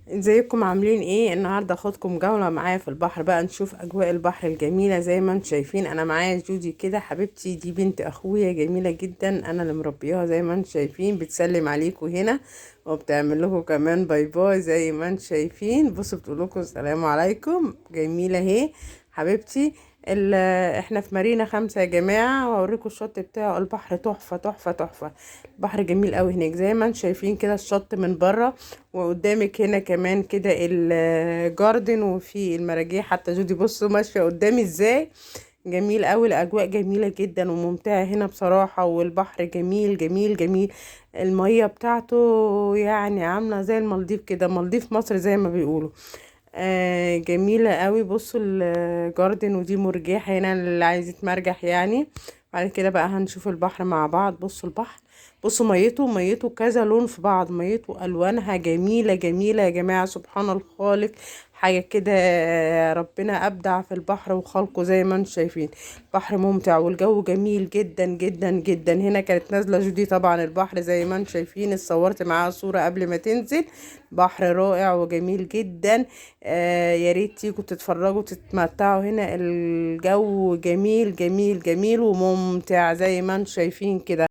ازيكم؟ عاملين ايه النهارده؟ اخدكم جولة معايا في البحر بقى، نشوف اجواء البحر الجميلة. زي ما انتم شايفين انا معايا جودي كده، حبيبتي، دي بنت اخويا جميلة جدا، انا اللي مربيها. زي ما انتم شايفين بتسلم عليكم هنا وبتعمل لكم كمان bye bye. زي ما انتم شايفين بصوا بتقول لكم السلام عليكم. جميلة اهي حبيبتي. احنا في مارينا 5 يا جماعة، وهوريكم الشط بتاعه. البحر تحفة تحفة تحفة، البحر جميل قوي هناك. زي ما انتم شايفين كده الشط من بره، وقدامك هنا كمان كده ال garden وفي المراجيح. حتى جودي بصوا ماشية قدامي ازاي، جميل قوي. الاجواء جميلة جدا وممتعة هنا بصراحة، والبحر جميل جميل جميل. المية بتاعته يعني عاملة زي المالديف كده، مالديف مصر زي ما بيقولوا. جميلة قوي. بصوا ال garden، ودي مرجحة هنا اللي عايز يتمرجح يعني. بعد كده بقى هنشوف البحر مع بعض. بصوا البحر، بصوا ميته، ميته كذا لون في بعض، ميته الوانها جميلة جميلة يا جماعة، سبحان الخالق. حاجة كده ربنا ابدع في البحر وخلقه. زي ما انتم شايفين بحر ممتع والجو جميل جدا جدا جدا. هنا كانت نازلة جودي طبعا البحر، زي ما انتم شايفين اتصورت معاها صورة قبل ما تنزل. بحر رائع وجميل جدا. يا ريت تيجوا تتفرجوا تتمتعوا هنا، الجو جميل جميل جميل وممتع زي ما انتم شايفين كده.